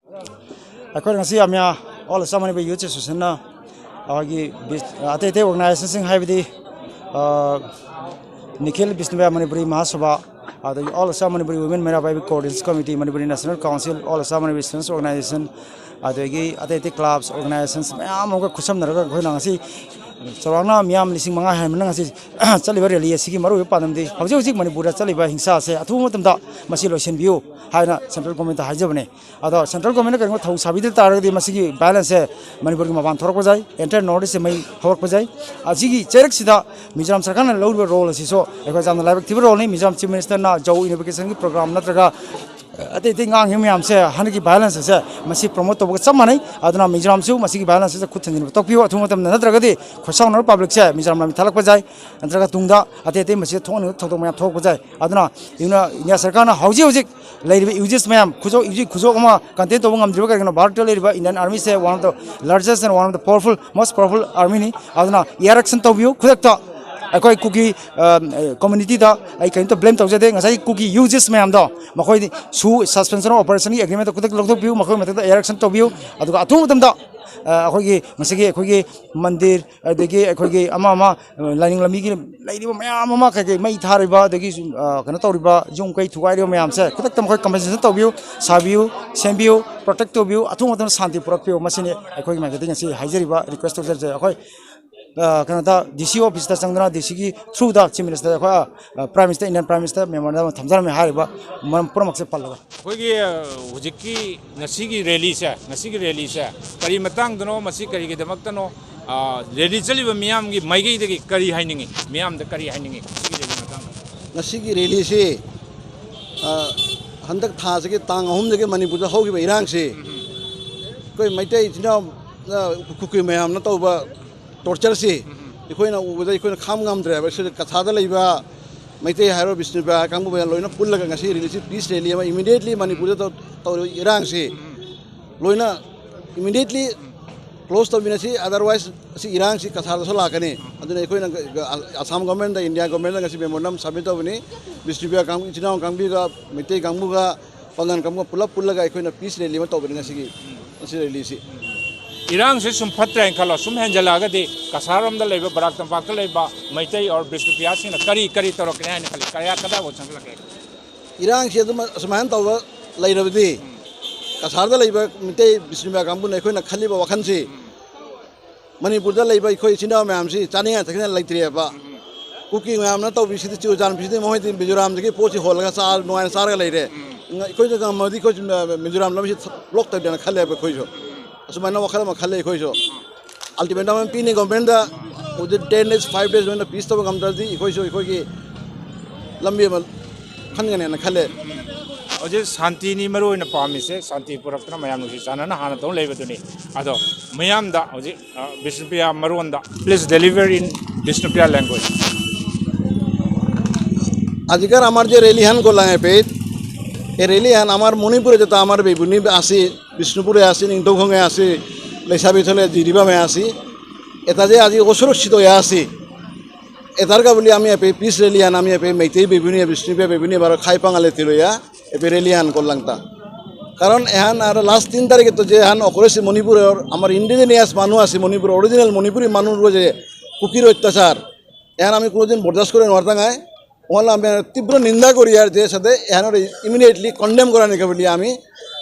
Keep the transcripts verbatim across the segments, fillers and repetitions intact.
ꯑꯩꯈꯣꯏꯅ ꯉꯁꯤ ꯑꯃꯤꯌꯥ, All Assam Manipuri Youth Associationꯅ ꯑꯩꯈꯣꯏꯒꯤ ꯕꯤꯁ-, ꯑꯇꯩ ꯑꯇꯩ organizationꯁꯤꯡ, ꯍꯥꯏꯕꯗꯤ, ꯑ, Nikhil Bishnubhai Manipuri Mahasabha, ꯑꯗꯒꯤ All Assam Manipuri Women Meira Bhai Coordination Committee, Manipuri National Council, All Assam Manipuri Students Organization, ꯑꯗꯒꯤ ꯑꯇꯩ ꯑꯇꯩ clubs, organizations ꯃꯌꯥꯝ ꯑꯃꯒ ꯈꯨꯠꯁꯝꯅꯔꯒ ꯑꯩꯈꯣꯏꯅ ꯉꯁꯤ ꯆꯥꯎꯔꯥꯛꯅ ꯃꯤꯌꯥꯝ ꯂꯤꯁꯤꯡ ꯃꯉꯥ ꯍꯦꯟꯕꯅ ꯉꯁꯤ ꯆꯠꯂꯤꯕ rally ꯑꯁꯤꯒꯤ ꯃꯔꯨꯑꯣꯏꯕ ꯄꯥꯟꯗꯝꯗꯤ ꯍꯧꯖꯤꯛ ꯍꯧꯖꯤꯛ ꯃꯅꯤꯄꯨꯔꯗ ꯆꯠꯂꯤꯕ ꯍꯤꯡꯁꯥ ꯑꯁꯦ ꯑꯊꯨꯕ ꯃꯇꯝꯗ ꯃꯁꯤ ꯂꯣꯏꯁꯤꯟꯕꯤꯌꯨ ꯍꯥꯏꯅ central governmentꯇ ꯍꯥꯏꯖꯕꯅꯦ꯫ ꯑꯗꯣ central governmentꯅ ꯀꯔꯤꯒꯨꯝꯕ ꯊꯧ ꯁꯥꯕꯤꯗ ꯇꯥꯔꯒꯗꯤ ꯃꯁꯤꯒꯤ violenceꯁꯦ ꯃꯅꯤꯄꯨꯔꯒꯤ ꯃꯄꯥꯟ ꯊꯣꯔꯛꯄ ꯌꯥꯏ, entire North Eastꯁꯦ ꯃꯩ ꯍꯧꯔꯛꯄ ꯌꯥꯏ꯫ ꯑꯁꯤꯒꯤ ꯆꯩꯔꯛꯁꯤꯗ ꯃꯤꯖꯣꯔꯥꯝ ꯁꯔꯀꯥꯔꯅ ꯂꯧꯔꯤꯕ role ꯑꯁꯤꯁꯨ ꯑꯩꯈꯣꯏ ꯌꯥꯝꯅ ꯂꯥꯏꯕꯛ ꯊꯤꯕ roleꯅꯤ꯫ ꯃꯤꯖꯣꯔꯥꯝ Chief Ministerꯅ Zou Unificationꯒꯤ program ꯅꯠꯇ꯭ꯔꯒ ꯑꯇꯩ ꯑꯇꯩ ꯉꯥꯡꯉꯤꯕ ꯃꯌꯥꯝꯁꯦ ꯍꯟꯗꯛꯀꯤ violence ꯑꯁꯦ ꯃꯁꯤ promote ꯇꯧꯕꯒ ꯆꯞ ꯃꯥꯟꯅꯩ꯫ ꯑꯗꯨꯅ ꯃꯤꯖꯣꯔꯥꯝꯁꯨ ꯃꯁꯤꯒꯤ violence ꯑꯁꯤꯗ ꯈꯨꯠ ꯊꯤꯟꯖꯤꯟꯕ ꯇꯣꯛꯄꯤꯌꯨ ꯑꯊꯨꯕ ꯃꯇꯝꯗ, ꯅꯠꯇ꯭ꯔꯒꯗꯤ ꯈꯣꯏꯁꯥꯎꯅꯔ publicꯁꯦ ꯃꯤꯖꯣꯔꯥꯝ ꯂꯝꯕꯤ ꯊꯥꯂꯛꯄ ꯌꯥꯏ, ꯅꯠꯇ꯭ꯔꯒ ꯇꯨꯡꯗ ꯑꯇꯩ ꯑꯇꯩ ꯃꯁꯤꯗ ꯊꯣꯛꯍꯟꯅꯤꯡꯕ ꯊꯧꯗꯣꯛ ꯃꯌꯥꯝ ꯊꯣꯛꯂꯛꯄ ꯌꯥꯏ꯫ ꯑꯗꯨꯅ ꯏꯟꯗꯤꯌꯥ ꯁꯔꯀꯥꯔꯅ ꯍꯧꯖꯤꯛ ꯍꯧꯖꯤꯛ ꯂꯩꯔꯤꯕ ꯌꯨꯖꯦꯁ ꯃꯌꯥꯝ, ꯈꯨꯖꯣ-, ꯌꯨꯖꯤ ꯈꯨꯖꯣꯞ ꯑꯃ contain ꯇꯧꯕ ꯉꯝꯗ꯭ꯔꯤꯕ ꯀꯔꯤꯒꯤꯅꯣ? ꯚꯥꯔꯠꯇ ꯂꯩꯔꯤꯕ Indian Armyꯁꯦ one of the largest and one of the powerful, most powerful armyꯅꯤ꯫ ꯑꯗꯨꯅ air action ꯇꯧꯕꯤꯌꯨ ꯈꯨꯗꯛꯇ꯫ ꯑꯩꯈꯣꯏ ꯀꯨꯀꯤ, ꯑ, communityꯗ ꯑꯩ ꯀꯔꯤꯝꯇ blame ꯇꯧꯖꯗꯦ꯫ ꯉꯁꯥꯏꯒꯤ ꯀꯨꯀꯤ ꯌꯨꯖꯦꯁ ꯃꯌꯥꯝꯗꯣ, ꯃꯈꯣꯏꯁꯨ suspension of operationꯒꯤ agreement ꯈꯨꯗꯛꯇ ꯂꯧꯊꯣꯛꯄꯤꯌꯨ, ꯃꯈꯣꯏ ꯃꯊꯛꯇ air action ꯇꯧꯕꯤꯌꯨ꯫ ꯑꯗꯨꯒ ꯑꯊꯨꯕ ꯃꯇꯝꯗ, ꯑ, ꯑꯩꯈꯣꯏꯒꯤ ꯉꯁꯤꯒꯤ ꯑꯩꯈꯣꯏꯒꯤ ꯃꯟꯗꯤꯔ, ꯑꯗꯒꯤ ꯑꯩꯈꯣꯏꯒꯤ ꯑꯃ ꯑꯃ, ꯑ, ꯂꯥꯏꯅꯤꯡ ꯂꯝꯕꯤꯒꯤ ꯂꯩꯔꯤꯕ ꯃꯌꯥꯝ ꯑꯃ, ꯀꯩꯀꯩ ꯃꯩ ꯊꯥꯔꯤꯕ, ꯑꯗꯒꯤ, ꯑ, ꯀꯩꯅꯣ ꯇꯧꯔꯤꯕ, ꯌꯨꯝ ꯀꯩ ꯊꯨꯒꯥꯏꯔꯤꯕ ꯃꯌꯥꯝꯁꯦ ꯈꯨꯗꯛꯇ ꯃꯈꯣꯏ compensation ꯇꯧꯕꯤꯌꯨ, ꯁꯥꯕꯤꯌꯨ, ꯁꯦꯝꯕꯤꯌꯨ, protect ꯇꯧꯕꯤꯌꯨ, ꯑꯊꯨꯕ ꯃꯇꯝꯗ ꯁꯥꯟꯇꯤ ꯄꯨꯔꯛꯄꯤꯌꯨ꯫ ꯃꯁꯤꯅꯤ ꯑꯩꯈꯣꯏꯒꯤ ꯃꯥꯏꯀꯩꯗꯒꯤ ꯉꯁꯤ ꯍꯥꯏꯖꯔꯤꯕ, request ꯇꯧꯖꯔꯤꯁꯦ꯫ ꯑꯩꯈꯣꯏ, ꯑ, ꯀꯩꯅꯣꯗ, D C officeꯇ ꯆꯪꯗꯨꯅ, D Cꯒꯤ throughꯗ Chief Minister, ꯑꯩꯈꯣꯏ, ꯑ, Prime Minister, Indian Prime Minister memorandum ꯑꯃ ꯊꯝꯖꯔꯝꯃꯦ ꯍꯥꯏꯔꯤꯕ ꯃꯔꯝ ꯄꯨꯝꯅꯃꯛꯁꯦ ꯄꯜꯂꯒ꯫ ꯑꯩꯈꯣꯏꯒꯤ, ꯑ, ꯍꯧꯖꯤꯛꯀꯤ ꯉꯁꯤꯒꯤ rallyꯁꯦ, ꯉꯁꯤꯒꯤ rallyꯁꯦ ꯀꯔꯤ ꯃꯇꯥꯡꯗꯅꯣ, ꯃꯁꯤ ꯀꯔꯤꯒꯤꯗꯃꯛꯇꯅꯣ, ꯑ, rally ꯆꯠꯂꯤꯕ ꯃꯤꯌꯥꯝꯒꯤ ꯃꯥꯏꯀꯩꯗꯒꯤ ꯀꯔꯤ ꯍꯥꯏꯅꯤꯡꯉꯤ? ꯃꯤꯌꯥꯝꯗ ꯀꯔꯤ ꯍꯥꯏꯅꯤꯡꯉꯤ ꯁꯤꯒꯤ rally ꯃꯇꯥꯡꯗ? ꯉꯁꯤꯒꯤ rallyꯁꯤ, ꯑ, ꯍꯟꯗꯛ ꯊꯥꯁꯤꯒꯤ ꯇꯥꯡ ꯑꯍꯨꯝꯗꯒꯤ ꯃꯅꯤꯄꯨꯔꯗ ꯍꯧꯈꯤꯕ ꯏꯔꯥꯡꯁꯤ, ꯑꯩꯈꯣꯏ ꯃꯩꯇꯩ ꯏꯆꯤꯟ ꯏꯅꯥꯎ, ꯑ, ꯀꯨꯀꯤ ꯃꯌꯥꯝꯅ ꯇꯧꯕ tortureꯁꯤ ꯑꯩꯈꯣꯏꯅ ꯎꯕꯗ ꯑꯩꯈꯣꯏꯅ ꯈꯥꯝ ꯉꯝꯗ꯭ꯔꯦꯕ꯫ ꯁꯤꯗ ꯀꯁꯥꯗ ꯂꯩꯕ ꯃꯩꯇꯩ ꯍꯥꯏꯔꯣ, ꯕꯤꯁꯅꯨꯄ꯭ꯔꯤꯌꯥ ꯀꯥꯡꯕꯨ ꯃꯌꯥꯝ ꯂꯣꯏꯅ ꯄꯨꯜꯂꯒ ꯉꯁꯤ rallyꯁꯤ, peace rally ꯑꯃ immediately ꯃꯅꯤꯄꯨꯔꯗ ꯇꯧ-, ꯇꯧꯔꯤꯕ ꯏꯔꯥꯡꯁꯤ ꯂꯣꯏꯅ immediately close ꯇꯧꯃꯤꯟꯅꯁꯤ꯫ Otherwise ꯑꯁꯤ ꯏꯔꯥꯡꯁꯤ ꯀꯁꯥꯔꯗꯁꯨ ꯂꯥꯛꯀꯅꯤ꯫ ꯑꯗꯨꯅ ꯑꯩꯈꯣꯏꯅ ꯑꯁꯥꯝ governmentꯗ, India governmentꯗ ꯉꯁꯤ memorandum submit ꯇꯧꯕꯅꯤ꯫ ꯕꯤꯁꯅꯨꯄ꯭ꯔꯤꯌꯥ ꯀꯥꯡꯕꯨ, ꯏꯆꯤꯟ ꯏꯅꯥꯎ ꯀꯥꯡꯕꯨꯒ, ꯃꯩꯇꯩ ꯀꯥꯡꯕꯨꯒ, ꯄꯥꯡꯒꯜ ꯀꯥꯡꯕꯨ ꯄꯨꯂꯞ ꯄꯨꯜꯂꯒ ꯑꯩꯈꯣꯏꯅ ꯄꯤꯁ ꯔꯦꯂꯤ ꯑꯃ ꯇꯧꯕꯅꯤ ꯉꯁꯤꯒꯤ, ꯉꯁꯤ ꯔꯦꯂꯤꯁꯤ꯫ ꯏꯔꯥꯡꯁꯤ ꯁꯨꯝ ꯐꯠꯇ꯭ꯔꯦꯅ ꯈꯜꯂꯣ, ꯁꯨꯝ ꯍꯦꯟꯖꯜꯂꯛꯑꯒꯗꯤ ꯀꯁꯥꯔ ꯔꯣꯝꯗ ꯂꯩꯕ, ꯕꯔꯥꯛ ꯇꯝꯄꯥꯛꯇ ꯂꯩꯕ ꯃꯩꯇꯩ ꯑꯣꯔ ꯕꯤꯁꯅꯨꯄ꯭ꯔꯤꯌꯥꯁꯤꯡꯅ ꯀꯔꯤ ꯀꯔꯤ ꯇꯧꯔꯛꯀꯅꯤ ꯍꯥꯏꯅ ꯈꯜꯂꯤ? ꯀꯌꯥ ꯀꯗꯥꯏꯐꯥꯎ ꯆꯪꯁꯤꯜꯂꯛꯀꯦ? ꯏꯔꯥꯡꯁꯤ ꯑꯗꯨꯝ ꯑꯁꯨꯃꯥꯏꯅ ꯇꯧꯕ ꯂꯩꯔꯕꯗꯤ ꯀꯁꯥꯔꯗ ꯂꯩꯕ ꯃꯤꯇꯩ ꯕꯤꯁꯅꯨꯄ꯭ꯔꯤꯌꯥ ꯀꯥꯡꯕꯨꯅ ꯑꯩꯈꯣꯏꯅ ꯈꯜꯂꯤꯕ ꯋꯥꯈꯜꯁꯤ, ꯃꯅꯤꯄꯨꯔꯗ ꯂꯩꯕ ꯑꯩꯈꯣꯏ ꯏꯆꯤꯟ ꯏꯅꯥꯎ ꯃꯌꯥꯝꯁꯤ ꯆꯥꯅꯤꯡꯉꯥꯏ ꯊꯛꯅꯤꯡꯉꯥꯏ ꯂꯩꯇ꯭ꯔꯦꯕ꯫ ꯀꯨꯀꯤ ꯃꯌꯥꯝꯅ ꯇꯧꯕꯤꯁꯤꯗꯤ, ꯆꯨꯔꯆꯥꯟꯄꯨꯔꯁꯤꯗꯤ ꯃꯈꯣꯏꯗꯤ ꯃꯤꯖꯣꯔꯥꯝꯗꯒꯤ ꯄꯣꯠꯁꯤ ꯍꯣꯜꯂꯒ ꯆꯥ ꯅꯨꯡꯉꯥꯏꯅ ꯆꯥꯔꯒ ꯂꯩꯔꯦ꯫ ꯑꯩꯈꯣꯏꯁꯨ ꯉꯝꯃꯗꯤ ꯑꯩꯈꯣꯏꯁꯨ ꯃꯤꯖꯣꯔꯥꯝ ꯂꯝꯁꯤ ꯕ꯭ꯂꯣꯛ ꯇꯧꯗꯦꯅ ꯈꯜꯂꯦꯕ ꯑꯩꯈꯣꯏꯁꯨ꯫ ꯑꯁꯨꯃꯥꯏꯅ ꯋꯥꯈꯜ ꯑꯃ ꯈꯜꯂꯦ ꯑꯩꯈꯣꯏꯁꯨ꯫ ꯑꯜꯇꯤꯃꯦꯇꯝ ꯑꯃ ꯄꯤꯅꯤ ꯒꯣꯔꯃꯦꯟꯗ, within ten days, five days ꯃꯅꯨꯡꯗ ꯄꯤꯁ ꯇꯧꯕ ꯉꯝꯗ꯭ꯔꯗꯤ ꯑꯩꯈꯣꯏꯁꯨ ꯑꯩꯈꯣꯏꯒꯤ ꯂꯝꯕꯤ ꯑꯃ ꯈꯟꯒꯅꯦꯅ ꯈꯜꯂꯦ꯫ ꯍꯧꯖꯤꯛ ꯁꯥꯟꯇꯤꯅꯤ ꯃꯔꯨ ꯑꯣꯏꯅ ꯄꯥꯝꯃꯤꯁꯦ, ꯁꯥꯟꯇꯤ ꯄꯨꯔꯛꯇꯅ ꯃꯌꯥꯝ ꯅꯨꯡꯁꯤ ꯆꯥꯟꯅꯅ ꯍꯥꯟꯅ ꯇꯧ ꯂꯩꯕꯗꯨꯅꯤ꯫ ꯑꯗꯣ ꯃꯤꯌꯥꯝꯗ ꯍꯧꯖꯤꯛ, ꯑ, ꯕꯤꯁꯅꯨꯄ꯭ꯔꯤꯌꯥ ꯃꯔꯣꯟꯗ, please deliver in Bishnupriya language. আজিকার আমার যে রেলিহান করলাম এপেত, এই রেলিহান আমার মণিপুরে যেটা আমার বেবুনি আছি, বিষ্ণুপুরে আছি, নিংথৌখঙে আছি, লেসাবিথলে জিরিবামে আছি, এটা যে আজি অসুরক্ষিত হয়ে আছি, এটারকা বুলি আমি এপে পিস রেলিহান আমি এপে মেইতেই বেবুনি, বিষ্ণুপ্রিয়া বেবুনি বারো খাই পাঙালে তিলয়া এপে রেলিহান করলাম তা। কারণ এহান আর লাস্ট তিন তারিখে তো যে হান অকরেসি মণিপুরের আমার ইন্ডিজিনিয়াস মানুষ আছে, মণিপুর অরিজিনাল মণিপুরি মানুষ যে কুকির অত্যাচার, এহান আমি কোনোদিন বরদাস্ত করে নোয়ারতাঙায়। ওহান আমি তীব্র নিন্দা করি আর যে সাথে এহানোর ইমিডিয়েটলি কন্ডেম করা নিকা বুলি আমি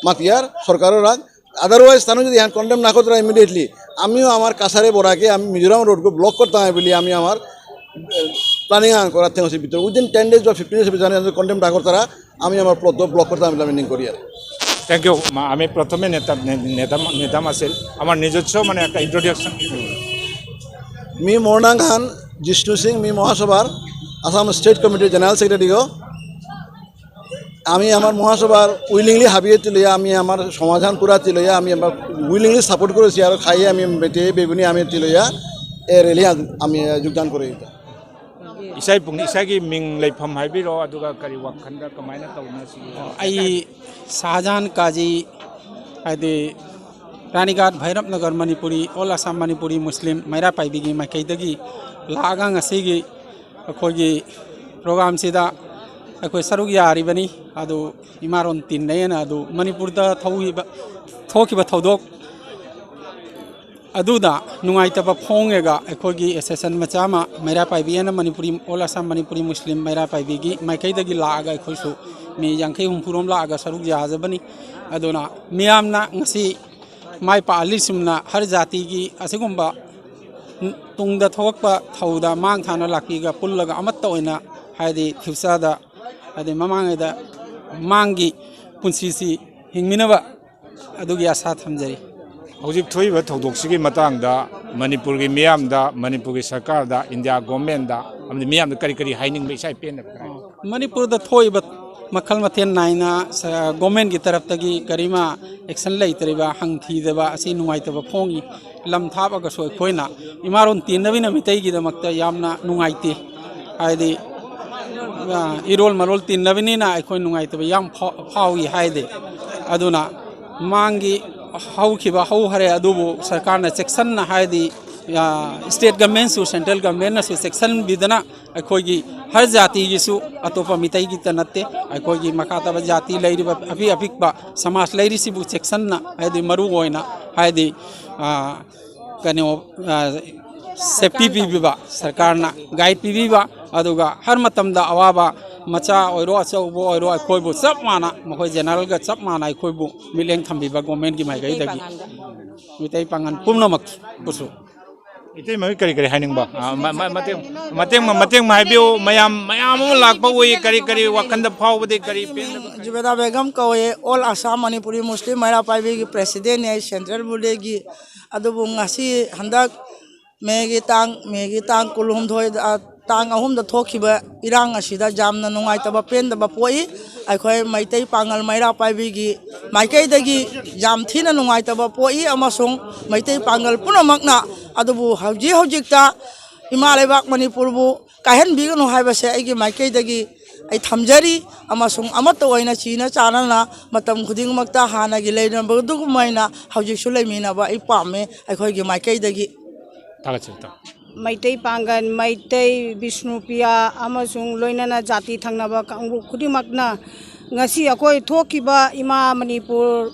মাতিয়ার সরকারের আগ। আদারওয়াইজ তানু যদি এহান কন্ডেম না করতারা ইমিডিয়েটলি, আমিও আমার কাছারে বরাকে আমি মিজোরাম রোডকে ব্লক করতাম বুলি আমি আমার প্ল্যানিং আন করার থেকে ভিতরে উইদিন টেন ডেজ বা ফিফটিন ডেজ ভিতরে কন্ডেম না করতারা আমি আমার প্লট ব্লক করতাম বুলি আমি নিং করি আর। Thank you. আমি প্রথমে নেতা, নে-, নেতা, নেতা মাসিল আমার নিজস্ব মানে একটা ইন্ট্রোডাকশন। মি মোর নাঙহান জিষ্ণু সিং, মি মহাসভার আসাম স্টেট কমিটির জেনারেল সেক্রেটারিগো। আমি আমার মহাসভার উইলিংলি হাবিয়ে তিলয়া, আমি আমার সমাধান পুরা তিলয়া, আমি আমার উইলিংলি সাপোর্ট করেছি আর খাইয়ে আমি বেটে বেগুনি আমি তিলয়া এ রেলি আমি যোগদান করে দিতাম। ꯏꯁꯥꯒꯤ ꯄꯨꯛꯅꯤꯡ, ꯏꯁꯥꯒꯤ ꯃꯤꯡ, ꯂꯩꯐꯝ ꯍꯥꯏꯕꯤꯔꯣ, ꯑꯗꯨꯒ ꯀꯔꯤ ꯋꯥꯈꯜꯗ ꯀꯃꯥꯏꯅ ꯇꯧꯅꯁꯤꯒꯦ? ꯑꯩ ꯁꯍꯥꯖꯍꯥꯟ ꯀꯥꯖꯤ, ꯍꯥꯏꯗꯤ ꯔꯥꯅꯤꯒꯥꯠ ꯚꯩꯔꯞꯅꯒꯔ ꯃꯅꯤꯄꯨꯔꯤ, ꯑꯣꯜ ꯑꯁꯥꯝ ꯃꯅꯤꯄꯨꯔꯤ ꯃꯨꯁꯂꯤꯝ ꯃꯩꯔꯥ ꯄꯥꯏꯕꯤꯒꯤ ꯃꯥꯏꯀꯩꯗꯒꯤ ꯂꯥꯛꯑꯒ ꯉꯁꯤꯒꯤ ꯑꯩꯈꯣꯏꯒꯤ ꯄ꯭ꯔꯣꯒ꯭ꯔꯥꯝꯁꯤꯗ ꯑꯩꯈꯣꯏ ꯁꯔꯨꯛ ꯌꯥꯔꯤꯕꯅꯤ꯫ ꯑꯗꯨ ꯏꯃꯥꯔꯣꯟ ꯇꯤꯟꯅꯩꯅ ꯑꯗꯨ ꯃꯅꯤꯄꯨꯔꯗ ꯊꯧꯈꯤꯕ ꯊꯣꯛꯈꯤꯕ ꯊꯧꯗꯣꯛ ꯑꯗꯨꯗ ꯅꯨꯡꯉꯥꯏꯇꯕ ꯐꯣꯡꯉꯒ ꯑꯩꯈꯣꯏꯒꯤ ꯑꯦꯁꯣꯁꯤꯌꯦꯁꯟ ꯃꯆꯥ ꯑꯃ ꯃꯩꯔꯥ ꯄꯥꯏꯕꯤ ꯑꯅ ꯃꯅꯤꯄꯨꯔꯤ, ꯑꯣꯜ ꯑꯁꯥꯝ ꯃꯅꯤꯄꯨꯔꯤ ꯃꯨꯁꯂꯤꯝ ꯃꯩꯔꯥ ꯄꯥꯏꯕꯤꯒꯤ ꯃꯥꯏꯀꯩꯗꯒꯤ ꯂꯥꯛꯑꯒ ꯑꯩꯈꯣꯏꯁꯨ ꯃꯤ ꯌꯥꯡꯈꯩ ꯍꯨꯝꯐꯨꯔꯣꯝ ꯂꯥꯛꯑꯒ ꯁꯔꯨꯛ ꯌꯥꯖꯕꯅꯤ꯫ ꯑꯗꯨꯅ ꯃꯤꯌꯥꯝꯅ ꯉꯁꯤ ꯃꯥꯏ ꯄꯥꯛꯍꯜꯂꯤꯁꯤꯡꯅ ꯍꯔ ꯖꯥꯇꯤꯒꯤ ꯑꯁꯤꯒꯨꯝꯕ ꯇꯨꯡꯗ ꯊꯣꯛꯂꯛꯄ ꯊꯧꯗ ꯃꯥꯡ ꯊꯥꯅ ꯂꯥꯛꯄꯤꯒ ꯄꯨꯜꯂꯒ ꯑꯃꯠꯇ ꯑꯣꯏꯅ, ꯍꯥꯏꯗꯤ ꯐ꯭ꯌꯨꯆꯔꯗ, ꯍꯥꯏꯗꯤ ꯃꯃꯥꯡꯉꯩꯗ ꯃꯥꯡꯒꯤ ꯄꯨꯟꯁꯤꯁꯤ ꯍꯤꯡꯃꯤꯟꯅꯕ ꯑꯗꯨꯒꯤ ꯑꯁꯥ ꯊꯝꯖꯔꯤ꯫ ꯍꯧꯖꯤꯛ ꯊꯣꯛꯏꯕ ꯊꯧꯗꯣꯛꯁꯤꯒꯤ ꯃꯇꯥꯡꯗ ꯃꯅꯤꯄꯨꯔꯒꯤ ꯃꯤꯌꯥꯝꯗ, ꯃꯅꯤꯄꯨꯔꯒꯤ ꯁꯔꯀꯥꯔꯗ, ꯏꯟꯗꯤꯌꯥ ꯒꯣꯔꯃꯦꯟꯗ ꯑꯃꯗꯤ ꯃꯤꯌꯥꯝꯗ ꯀꯔꯤ ꯀꯔꯤ ꯍꯥꯏꯅꯤꯡꯕ ꯏꯁꯥ ꯏꯄꯦꯟꯅ ꯈꯔ ꯍꯥꯏꯕꯤꯌꯨ꯫ ꯃꯅꯤꯄꯨꯔꯗ ꯊꯣꯛꯏꯕ ꯃꯈꯜ ꯃꯊꯦꯜ ꯅꯥꯏꯅ ꯁ-, ꯒꯣꯔꯃꯦꯟꯒꯤ ꯇꯔꯞꯇꯒꯤ ꯀꯔꯤꯃ ꯑꯦꯛꯁꯟ ꯂꯩꯇ꯭ꯔꯤꯕ, ꯍꯪ ꯊꯤꯗꯕ ꯑꯁꯤ ꯅꯨꯡꯉꯥꯏꯇꯕ ꯐꯣꯡꯉꯤ꯫ ꯂꯝ ꯊꯥꯞꯑꯒꯁꯨ ꯑꯩꯈꯣꯏꯅ ꯏꯃꯥꯔꯣꯟ ꯇꯤꯟꯅꯕꯤꯅ ꯃꯤꯇꯩꯒꯤꯗꯃꯛꯇ ꯌꯥꯝꯅ ꯅꯨꯡꯉꯥꯏꯇꯦ꯫ ꯍꯥꯏꯗꯤ, ꯑ, ꯏꯔꯣꯜ ꯃꯔꯣꯜ ꯇꯤꯟꯅꯕꯅꯤꯅ ꯑꯩꯈꯣꯏ ꯅꯨꯡꯉꯥꯏꯇꯕ ꯌꯥꯝ ꯐꯥꯎ-, ꯐꯥꯎꯏ꯫ ꯍꯥꯏꯗꯤ, ꯑꯗꯨꯅ ꯃꯥꯡꯒꯤ ꯍꯧꯈꯤꯕ ꯍꯧꯈꯔꯦ, ꯑꯗꯨꯕꯨ ꯁꯔꯀꯥꯔꯅ ꯆꯦꯛꯁꯟꯅ, ꯍꯥꯏꯗꯤ, ꯑ, ꯁ꯭ꯇꯦꯠ ꯒꯃꯦꯟꯁꯨ, ꯁꯦꯟꯇ꯭ꯔꯦꯜ ꯒꯃꯦꯟꯅꯁꯨ ꯆꯦꯛꯁꯤꯟꯕꯤꯗꯅ ꯑꯩꯈꯣꯏꯒꯤ ꯍꯔ ꯖꯥꯇꯤꯒꯤꯁꯨ, ꯑꯇꯣꯞꯄ ꯃꯤꯇꯩꯒꯤꯇ ꯅꯠꯇꯦ, ꯑꯩꯈꯣꯏꯒꯤ ꯃꯈꯥ ꯇꯥꯕ ꯖꯥꯇꯤ ꯂꯩꯔꯤꯕ ꯑꯄꯤꯛ ꯑꯄꯤꯛꯄ ꯁꯃꯥꯖ ꯂꯩꯔꯤꯁꯤꯕꯨ ꯆꯦꯛꯁꯤꯟꯅ, ꯍꯥꯏꯗꯤ ꯃꯔꯨ ꯑꯣꯏꯅ, ꯍꯥꯏꯗꯤ, ꯑ, ꯀꯩꯅꯣ, ꯑ, ꯁꯦꯐꯇꯤ ꯄꯤꯕꯤꯕ, ꯁꯔꯀꯥꯔꯅ ꯒꯥꯏꯗ ꯄꯤꯕꯤꯕ, ꯑꯗꯨꯒ ꯍꯔ ꯃꯇꯝꯗ ꯑꯋꯥꯕ ꯃꯆꯥ ꯑꯣꯏꯔꯣ ꯑꯆꯧꯕ ꯑꯣꯏꯔꯣ ꯑꯩꯈꯣꯏꯕꯨ ꯆꯞ ꯃꯥꯟꯅ, ꯃꯈꯣꯏ ꯖꯦꯅꯔꯦꯜꯒ ꯆꯞ ꯃꯥꯟꯅ ꯑꯩꯈꯣꯏꯕꯨ ꯃꯤꯠꯌꯦꯡ ꯊꯝꯕꯤꯕ ꯒꯣꯔꯃꯦꯟꯒꯤ ꯃꯥꯏꯀꯩꯗꯒꯤ ꯃꯤꯇꯩ ꯄꯥꯉꯜ ꯄꯨꯝꯅꯃꯛꯄꯨꯁꯨ꯫ ꯏꯇꯩꯃꯒꯤ ꯀꯔꯤ ꯀꯔꯤ ꯍꯥꯏꯅꯤꯡꯕ? ꯑ, ꯃ-, ꯃ-, ꯃꯇꯦꯡ, ꯃꯇꯦꯡ, ꯃꯇꯦꯡ ꯑꯃ ꯍꯥꯏꯕꯤꯌꯨ꯫ ꯃꯌꯥꯝ, ꯃꯌꯥꯝ ꯑꯃ ꯂꯥꯛꯄ ꯎꯏ꯫ ꯀꯔꯤ ꯀꯔꯤ ꯋꯥꯈꯜꯗ ꯐꯥꯎꯕꯗꯤ ꯀꯔꯤ ꯄꯦꯟꯗꯕ? ꯖꯨꯕꯦꯗꯥ ꯕꯦꯒꯝ ꯀꯧꯋꯦ, ꯑꯣꯜ ꯑꯁꯥꯝ ꯃꯅꯤꯄꯨꯔꯤ ꯃꯨꯁꯂꯤꯝ ꯃꯩꯔꯥ ꯄꯥꯏꯕꯤꯒꯤ ꯄ꯭ꯔꯦꯁꯤꯗꯦꯟꯅꯦ ꯑꯩ ꯁꯦꯟꯇ꯭ꯔꯦꯜ ꯕꯣꯗꯤꯒꯤ꯫ ꯑꯗꯨꯕꯨ ꯉꯁꯤ ꯍꯟꯗꯛ ꯃꯦꯒꯤ ꯇꯥꯡ, ꯃꯦꯒꯤ ꯇꯥꯡ ꯀꯨꯟꯍꯨꯝꯗꯣꯏꯗ, ꯇꯥꯡ ꯑꯍꯨꯝꯗ ꯊꯣꯛꯈꯤꯕ ꯏꯔꯥꯡ ꯑꯁꯤꯗ ꯌꯥꯝꯅ ꯅꯨꯡꯉꯥꯏꯇꯕ ꯄꯦꯟꯗꯕ ꯄꯣꯛꯏ꯫ ꯑꯩꯈꯣꯏ ꯃꯩꯇꯩ ꯄꯥꯉꯜ ꯃꯩꯔꯥ ꯄꯥꯏꯕꯤꯒꯤ ꯃꯥꯏꯀꯩꯗꯒꯤ ꯌꯥꯝ ꯊꯤꯅ ꯅꯨꯡꯉꯥꯏꯇꯕ ꯄꯣꯛꯏ, ꯑꯃꯁꯨꯡ ꯃꯩꯇꯩ ꯄꯥꯉꯜ ꯄꯨꯝꯅꯃꯛꯅ꯫ ꯑꯗꯨꯕꯨ ꯍꯧꯖꯤꯛ ꯍꯧꯖꯤꯛꯇ ꯏꯃꯥ ꯂꯩꯕꯥꯛ ꯃꯅꯤꯄꯨꯔꯕꯨ ꯀꯥꯏꯍꯟꯕꯤꯒꯅꯨ ꯍꯥꯏꯕꯁꯦ ꯑꯩꯒꯤ ꯃꯥꯏꯀꯩꯗꯒꯤ ꯑꯩ ꯊꯝꯖꯔꯤ, ꯑꯃꯁꯨꯡ ꯑꯃꯠꯇ ꯑꯣꯏꯅ ꯆꯤꯅ ꯆꯥꯟꯅꯅ ꯃꯇꯝ ꯈꯨꯗꯤꯡꯃꯛꯇ ꯍꯥꯟꯅꯒꯤ ꯂꯩꯔꯝꯕ ꯑꯗꯨꯒꯨꯝꯃꯥꯏꯅ ꯍꯧꯖꯤꯛꯁꯨ ꯂꯩꯃꯤꯟꯅꯕ ꯑꯩ ꯄꯥꯝꯃꯦ ꯑꯩꯈꯣꯏꯒꯤ ꯃꯥꯏꯀꯩꯗꯒꯤ꯫ ꯊꯥꯒꯠꯆꯔꯤ, ꯊꯥꯒꯠꯆꯔꯤ꯫ ꯃꯩꯇꯩ ꯄꯥꯡꯒꯜ, ꯃꯩꯇꯩ, ꯕꯤꯁꯅꯨꯄ꯭ꯔꯤꯌꯥ ꯑꯃꯁꯨꯡ ꯂꯣꯏꯅꯅ ꯖꯥꯇꯤ ꯊꯪꯅꯕ ꯀꯥꯡꯕꯨ ꯈꯨꯗꯤꯡꯃꯛꯅ ꯉꯁꯤ ꯑꯩꯈꯣꯏ ꯊꯣꯛꯈꯤꯕ ꯏꯃꯥ ꯃꯅꯤꯄꯨꯔ,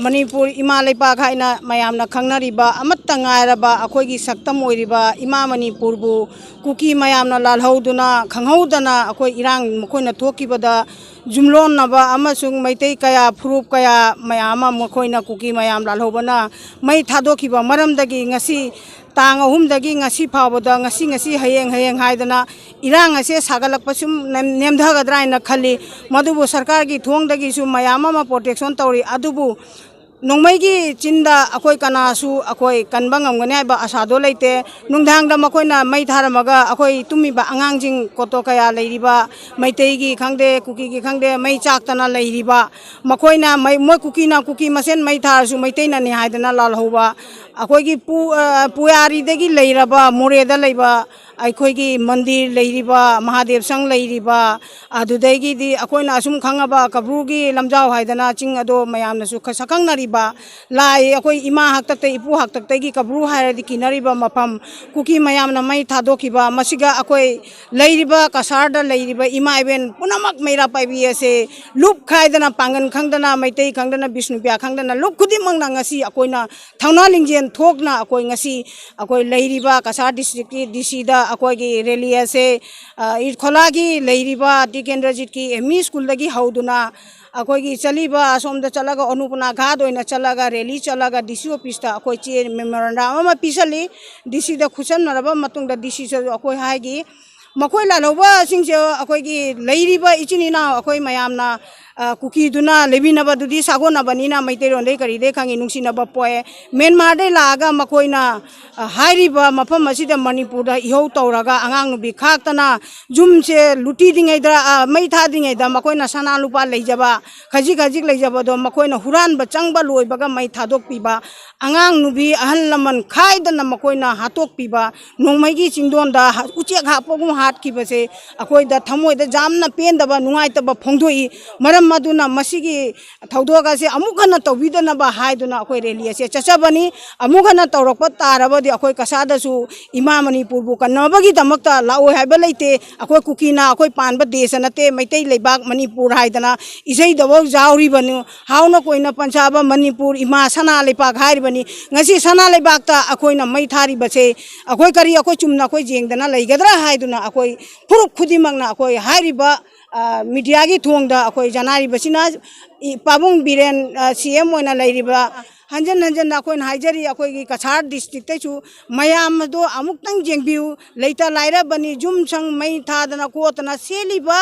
ꯃꯅꯤꯄꯨꯔ ꯏꯃꯥ ꯂꯩꯄꯥꯛ ꯍꯥꯏꯅ ꯃꯌꯥꯝꯅ ꯈꯪꯅꯔꯤꯕ ꯑꯃꯠꯇ ꯉꯥꯏꯔꯕ ꯑꯩꯈꯣꯏꯒꯤ ꯁꯛꯇꯝ ꯑꯣꯏꯔꯤꯕ ꯏꯃꯥ ꯃꯅꯤꯄꯨꯔꯕꯨ ꯀꯨꯀꯤ ꯃꯌꯥꯝꯅ ꯂꯥꯜꯍꯧꯗꯨꯅ ꯈꯪꯍꯧꯗꯅ ꯑꯩꯈꯣꯏ ꯏꯔꯥꯡ ꯃꯈꯣꯏꯅ ꯊꯣꯛꯈꯤꯕꯗ ꯌꯨꯝꯂꯣꯟꯅꯕ ꯑꯃꯁꯨꯡ ꯃꯩꯇꯩ ꯀꯌꯥ, ꯐꯨꯔꯨꯞ ꯀꯌꯥ ꯃꯌꯥꯝ ꯑꯃ ꯃꯈꯣꯏꯅ ꯀꯨꯀꯤ ꯃꯌꯥꯝ ꯂꯥꯜꯍꯧꯕꯅ ꯃꯩ ꯊꯥꯗꯣꯛꯈꯤꯕ ꯃꯔꯝꯗꯒꯤ ꯉꯁꯤ ꯇꯥꯡ ꯑꯍꯨꯝꯗꯒꯤ ꯉꯁꯤ ꯐꯥꯎꯕꯗ, ꯉꯁꯤ, ꯉꯁꯤ, ꯍꯌꯦꯡ, ꯍꯌꯦꯡ ꯍꯥꯏꯗꯅ ꯏꯔꯥꯡ ꯑꯁꯦ ꯁꯥꯒꯠꯂꯛꯄ ꯁꯨꯝ ꯅꯦꯝ-, ꯅꯦꯝꯊꯒꯗ꯭ꯔꯥ ꯍꯥꯏꯅ ꯈꯜꯂꯤ꯫ ꯃꯗꯨꯕꯨ ꯁꯔꯀꯥꯔꯒꯤ ꯊꯣꯡꯗꯒꯤꯁꯨ ꯃꯌꯥꯝ ꯑꯃ protection ꯇꯧꯔꯤ꯫ ꯑꯗꯨꯕꯨ ꯅꯣꯡꯃꯩꯒꯤ ꯆꯤꯟꯗ ꯑꯩꯈꯣꯏ ꯀꯅꯥꯁꯨ ꯑꯩꯈꯣꯏ ꯀꯟꯕ ꯉꯝꯒꯅꯤ ꯍꯥꯏꯕ ꯑꯁꯥꯗꯣ ꯂꯩꯇꯦ꯫ ꯅꯨꯡꯗꯥꯡꯗ ꯃꯈꯣꯏꯅ ꯃꯩ ꯊꯥꯔꯝꯃꯒ ꯑꯩꯈꯣꯏ ꯇꯨꯝꯃꯤꯕ ꯑꯉꯥꯡꯁꯤꯡ ꯀꯣꯇꯣ ꯀꯌꯥ ꯂꯩꯔꯤꯕ, ꯃꯩꯇꯩꯒꯤ ꯈꯪꯗꯦ, ꯀꯨꯀꯤꯒꯤ ꯈꯪꯗꯦ, ꯃꯩ ꯆꯥꯛꯇꯅ ꯂꯩꯔꯤꯕ, ꯃꯈꯣꯏꯅ ꯃꯩ, ꯃꯣꯏ ꯀꯨꯀꯤꯅ ꯀꯨꯀꯤ ꯃꯁꯦꯟ ꯃꯩ ꯊꯥꯔꯁꯨ ꯃꯩꯇꯩꯅꯅꯤ ꯍꯥꯏꯗꯅ ꯂꯥꯜꯍꯧꯕ, ꯑꯩꯈꯣꯏꯒꯤ ꯄꯨ-, ꯑ, ꯄꯨꯌꯥꯔꯤꯗꯒꯤ ꯂꯩꯔꯕ, ꯃꯣꯔꯦꯗ ꯂꯩꯕ ꯑꯩꯈꯣꯏꯒꯤ ꯃꯟꯗꯤꯔ ꯂꯩꯔꯤꯕ, ꯃꯍꯥꯗꯦꯕ ꯁꯪ ꯂꯩꯔꯤꯕ, ꯑꯗꯨꯗꯒꯤꯗꯤ ꯑꯩꯈꯣꯏꯅ ꯑꯁꯨꯝ ꯈꯪꯉꯕ ꯀꯕ꯭ꯔꯨꯒꯤ ꯂꯝꯖꯥꯎ ꯍꯥꯏꯗꯅ ꯆꯤꯡ ꯑꯗꯣ ꯃꯌꯥꯝꯅꯁꯨ ꯈ-, ꯁꯛꯈꯪꯅꯔꯤꯕ, ꯂꯥꯏ ꯑꯩꯈꯣꯏ ꯏꯃꯥ ꯍꯥꯛꯇꯛꯇ, ꯏꯄꯨ ꯍꯥꯛꯇꯛꯇꯒꯤ ꯀꯕ꯭ꯔꯨ ꯍꯥꯏꯔꯗꯤ ꯀꯤꯅꯔꯤꯕ ꯃꯐꯝ, ꯀꯨꯀꯤ ꯃꯌꯥꯝꯅ ꯃꯩ ꯊꯥꯗꯣꯛꯈꯤꯕ, ꯃꯁꯤꯒ ꯑꯩꯈꯣꯏ ꯂꯩꯔꯤꯕ ꯀꯁꯥꯔꯗ ꯂꯩꯔꯤꯕ ꯏꯃꯥ ꯏꯕꯦꯟ ꯄꯨꯝꯅꯃꯛ ꯃꯩꯔꯥ ꯄꯥꯏꯕꯤ ꯑꯁꯦ ꯂꯨꯞ ꯈꯥꯏꯗꯅ, ꯄꯥꯡꯒꯜ ꯈꯪꯗꯅ, ꯃꯩꯇꯩ ꯈꯪꯗꯅ, ꯕꯤꯁꯅꯨꯄ꯭ꯔꯤꯌꯥ ꯈꯪꯗꯅ, ꯂꯨꯞ ꯈꯨꯗꯤꯡꯃꯛꯅ ꯉꯁꯤ ꯑꯩꯈꯣꯏꯅ ꯊꯧꯅꯥ ꯂꯤꯡꯖꯦꯜ ꯊꯣꯛꯅ ꯑꯩꯈꯣꯏ ꯉꯁꯤ ꯑꯩꯈꯣꯏ ꯂꯩꯔꯤꯕ ꯀꯁꯥꯔ districtꯀꯤ DC ꯗ ꯑꯩꯈꯣꯏꯒꯤ rally ꯑꯁꯦ, ꯑ, ꯏꯠꯈꯣꯂꯥꯒꯤ ꯂꯩꯔꯤꯕ ꯇꯤꯀꯦꯟꯗ꯭ꯔꯖꯤꯠꯀꯤ ME schoolꯗꯒꯤ ꯍꯧꯗꯨꯅ ꯑꯩꯈꯣꯏꯒꯤ ꯆꯠꯂꯤꯕ ꯑꯁꯣꯝꯗ ꯆꯠꯂꯒ ꯑꯅꯨꯄꯅꯥ ꯘꯥꯠ ꯑꯣꯏꯅ ꯆꯠꯂꯒ rally ꯆꯠꯂꯒ DC officeꯇ ꯑꯩꯈꯣꯏ ꯆꯦ memorandum ꯑꯃ ꯄꯤꯁꯜꯂꯤ꯫ DCꯗ ꯈꯨꯠꯁꯝꯅꯔꯕ ꯃꯇꯨꯡꯗ DCꯁꯨ ꯑꯩꯈꯣꯏ ꯍꯥꯏꯈꯤ, ꯃꯈꯣꯏ ꯂꯥꯜꯍꯧꯕꯁꯤꯡꯁꯦ ꯑꯩꯈꯣꯏꯒꯤ ꯂꯩꯔꯤꯕ ꯏꯆꯤꯟ ꯏꯅꯥꯎ ꯑꯩꯈꯣꯏ ꯃꯌꯥꯝꯅ, ꯑ, ꯀꯨꯀꯤꯗꯨꯅ ꯂꯩꯃꯤꯟꯅꯕꯗꯨꯗꯤ ꯁꯥꯒꯣꯟꯅꯕꯅꯤꯅ ꯃꯩꯇꯩꯔꯣꯟꯗꯩ ꯀꯔꯤꯗꯩ ꯈꯪꯉꯤ, ꯅꯨꯡꯁꯤꯅꯕ ꯄꯣꯛꯑꯦ꯫ ꯃ꯭ꯌꯥꯟꯃꯥꯔꯗꯩ ꯂꯥꯛꯑꯒ ꯃꯈꯣꯏꯅ, ꯑ, ꯍꯥꯏꯔꯤꯕ ꯃꯐꯝ ꯑꯁꯤꯗ ꯃꯅꯤꯄꯨꯔꯗ ꯏꯍꯧ ꯇꯧꯔꯒ ꯑꯉꯥꯡ ꯅꯨꯄꯤ ꯈꯥꯛꯇꯅ ꯌꯨꯝꯁꯦ ꯂꯨꯇꯤꯗ꯭ꯔꯤꯉꯩꯗ, ꯑ, ꯃꯩ ꯊꯥꯗ꯭ꯔꯤꯉꯩꯗ ꯃꯈꯣꯏꯅ ꯁꯅꯥ ꯂꯨꯄꯥ ꯂꯩꯖꯕ, ꯈꯖꯤꯛ ꯈꯖꯤꯛ ꯂꯩꯖꯕꯗꯣ ꯃꯈꯣꯏꯅ ꯍꯨꯔꯥꯟꯕ ꯆꯪꯕ ꯂꯣꯏꯕꯒ ꯃꯩ ꯊꯥꯗꯣꯛꯄꯤꯕ, ꯑꯉꯥꯡ ꯅꯨꯄꯤ ꯑꯍꯜ ꯂꯃꯟ ꯈꯥꯏꯗꯅ ꯃꯈꯣꯏꯅ ꯍꯥꯠꯇꯣꯛꯄꯤꯕ, ꯅꯣꯡꯃꯩꯒꯤ ꯆꯤꯡꯗꯣꯟꯗ ꯍ-, ꯎꯆꯦꯛ ꯍꯥꯞꯄꯒꯨꯝ ꯍꯥꯠꯈꯤꯕꯁꯦ ꯑꯩꯈꯣꯏꯗ ꯊꯃꯣꯏꯗ ꯌꯥꯝꯅ ꯄꯦꯟꯗꯕ, ꯅꯨꯡꯉꯥꯏꯇꯕ ꯐꯣꯡꯗꯣꯛꯏ꯫ ꯃꯔꯝ ꯃꯗꯨꯅ ꯃꯁꯤꯒꯤ ꯊꯧꯗꯣꯛ ꯑꯁꯦ ꯑꯃꯨꯛ ꯍꯟꯅ ꯇꯧꯕꯤꯗꯅꯕ ꯍꯥꯏꯗꯨꯅ ꯑꯩꯈꯣꯏ ꯔꯦꯂꯤ ꯑꯁꯦ ꯆꯠꯆꯕꯅꯤ꯫ ꯑꯃꯨꯛ ꯍꯟꯅ ꯇꯧꯔꯛꯄ ꯇꯥꯔꯕꯗꯤ ꯑꯩꯈꯣꯏ ꯀꯁꯥꯗꯁꯨ ꯏꯃꯥ ꯃꯅꯤꯄꯨꯔꯕꯨ ꯀꯟꯅꯕꯒꯤꯗꯃꯛꯇ ꯂꯥꯛꯑꯣꯏ ꯍꯥꯏꯕ ꯂꯩꯇꯦ꯫ ꯑꯩꯈꯣꯏ ꯀꯨꯀꯤꯅ ꯑꯩꯈꯣꯏ ꯄꯥꯟꯕ ꯗꯦꯁ ꯅꯠꯇꯦ, ꯃꯩꯇꯩ ꯂꯩꯕꯥꯛ ꯃꯅꯤꯄꯨꯔ ꯍꯥꯏꯗꯅ ꯏꯁꯩꯗꯐꯥꯎ ꯌꯥꯎꯔꯤꯕꯅꯤ꯫ ꯍꯥꯎꯅ ꯀꯣꯏꯅ ꯄꯟꯖꯥꯕ ꯃꯅꯤꯄꯨꯔ ꯏꯃꯥ ꯁꯅꯥ ꯂꯩꯄꯥꯛ ꯍꯥꯏꯔꯤꯕꯅꯤ꯫ ꯉꯁꯤ ꯁꯅꯥ ꯂꯩꯕꯥꯛꯇ ꯑꯩꯈꯣꯏꯅ ꯃꯩ ꯊꯥꯔꯤꯕꯁꯦ ꯑꯩꯈꯣꯏ ꯀꯔꯤ ꯑꯩꯈꯣꯏ ꯆꯨꯝꯅ ꯑꯩꯈꯣꯏ ꯌꯦꯡꯗꯅ ꯂꯩꯒꯗ꯭ꯔꯥ ꯍꯥꯏꯗꯨꯅ ꯑꯩꯈꯣꯏ ꯐꯨꯔꯨꯞ ꯈꯨꯗꯤꯡꯃꯛꯅ ꯑꯩꯈꯣꯏ ꯍꯥꯏꯔꯤꯕ, ꯑ, ꯃꯤꯗꯤꯌꯥꯒꯤ ꯊꯣꯡꯗ ꯑꯩꯈꯣꯏ ꯖꯅꯥꯔꯤꯕꯁꯤꯅ ꯏ-, ꯄꯥꯕꯨꯡ ꯕꯤꯔꯦꯟ, ꯑ, ꯁꯤ ꯑꯦꯝ ꯑꯣꯏꯅ ꯂꯩꯔꯤꯕ ꯍꯟꯖꯟ ꯍꯟꯖꯟꯅ ꯑꯩꯈꯣꯏꯅ ꯍꯥꯏꯖꯔꯤ, ꯑꯩꯈꯣꯏꯒꯤ ꯀꯁꯥꯔ ꯗꯤꯁꯇ꯭ꯔꯤꯛꯇꯁꯨ ꯃꯌꯥꯝ ꯑꯗꯣ ꯑꯃꯨꯛꯇꯪ ꯌꯦꯡꯕꯤꯌꯨ꯫ ꯂꯩꯇ ꯂꯥꯏꯔꯕꯅꯤ, ꯌꯨꯝ ꯁꯪ ꯃꯩ ꯊꯥꯗꯅ ꯈꯣꯠꯇꯅ ꯁꯦꯠꯂꯤꯕ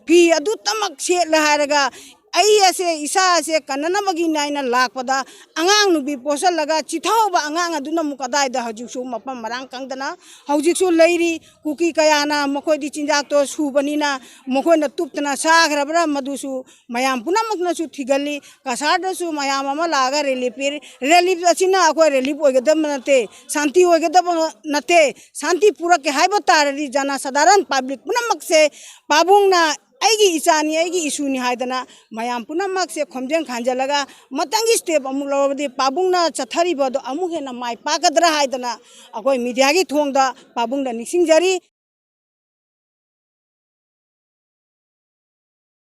ꯐꯤ ꯑꯗꯨꯇꯃꯛ ꯁꯦꯠꯂꯦ ꯍꯥꯏꯔꯒ ꯑꯩ ꯑꯁꯦ ꯏꯁꯥ ꯑꯁꯦ ꯀꯟꯅꯅꯕꯒꯤꯅꯤ ꯍꯥꯏꯅ ꯂꯥꯛꯄꯗ ꯑꯉꯥꯡ ꯅꯨꯄꯤ ꯄꯣꯠꯁꯜꯂꯒ ꯆꯤꯊꯍꯧꯕ ꯑꯉꯥꯡ ꯑꯗꯨꯅ ꯑꯃꯨꯛ ꯀꯗꯥꯏꯗ ꯍꯧꯖꯤꯛꯁꯨ ꯃꯐꯝ ꯃꯔꯥꯡ ꯈꯪꯗꯅ ꯍꯧꯖꯤꯛꯁꯨ ꯂꯩꯔꯤ꯫ ꯀꯨꯀꯤ ꯀꯌꯥꯅ ꯃꯈꯣꯏꯗꯤ ꯆꯤꯟꯖꯥꯛꯇꯣ ꯁꯨꯕꯅꯤꯅ ꯃꯈꯣꯏꯅ ꯇꯨꯞꯇꯅ ꯆꯥꯈ꯭ꯔꯕ꯭ꯔꯥ ꯃꯗꯨꯁꯨ ꯃꯌꯥꯝ ꯄꯨꯝꯅꯃꯛꯅꯁꯨ ꯊꯤꯒꯜꯂꯤ꯫ ꯀꯁꯥꯔꯗꯁꯨ ꯃꯌꯥꯝ ꯑꯃ ꯂꯥꯛꯑꯒ ꯔꯤꯂꯤꯐ ꯄꯤꯔꯤ꯫ ꯔꯤꯂꯤꯐ ꯑꯁꯤꯅ ꯑꯩꯈꯣꯏ ꯔꯤꯂꯤꯐ ꯑꯣꯏꯒꯗꯕ ꯅꯠꯇꯦ, ꯁꯥꯟꯇꯤ ꯑꯣꯏꯒꯗꯕ ꯅꯠꯇꯦ꯫ ꯁꯥꯟꯇꯤ ꯄꯨꯔꯛꯀꯦ ꯍꯥꯏꯕ ꯇꯥꯔꯗꯤ ꯖꯅ ꯁꯥꯙꯥꯔꯟ ꯄꯕ꯭ꯂꯤꯛ ꯄꯨꯝꯅꯃꯛꯁꯦ ꯄꯥꯕꯨꯡꯅ ꯑꯩꯒꯤ ꯏꯆꯥꯅꯤ, ꯑꯩꯒꯤ ꯏꯁꯨꯅꯤ ꯍꯥꯏꯗꯅ ꯃꯌꯥꯝ ꯄꯨꯝꯅꯃꯛꯁꯦ ꯈꯣꯝꯖꯤꯟ ꯈꯥꯟꯖꯤꯜꯂꯒ ꯃꯊꯪꯒꯤ ꯁ꯭ꯇꯦꯞ ꯑꯃꯨꯛ ꯂꯧꯔꯕꯗꯤ ꯄꯥꯕꯨꯡꯅ ꯆꯠꯊꯔꯤꯕꯗꯣ ꯑꯃꯨꯛ ꯍꯦꯟꯅ ꯃꯥꯏ ꯄꯥꯛꯀꯗ꯭ꯔꯥ ꯍꯥꯏꯗꯅ ꯑꯩꯈꯣꯏ ꯃꯤꯗꯤꯌꯥꯒꯤ ꯊꯣꯡꯗ ꯄꯥꯕꯨꯡꯗ ꯅꯤꯡꯁꯤꯡꯖꯔꯤ꯫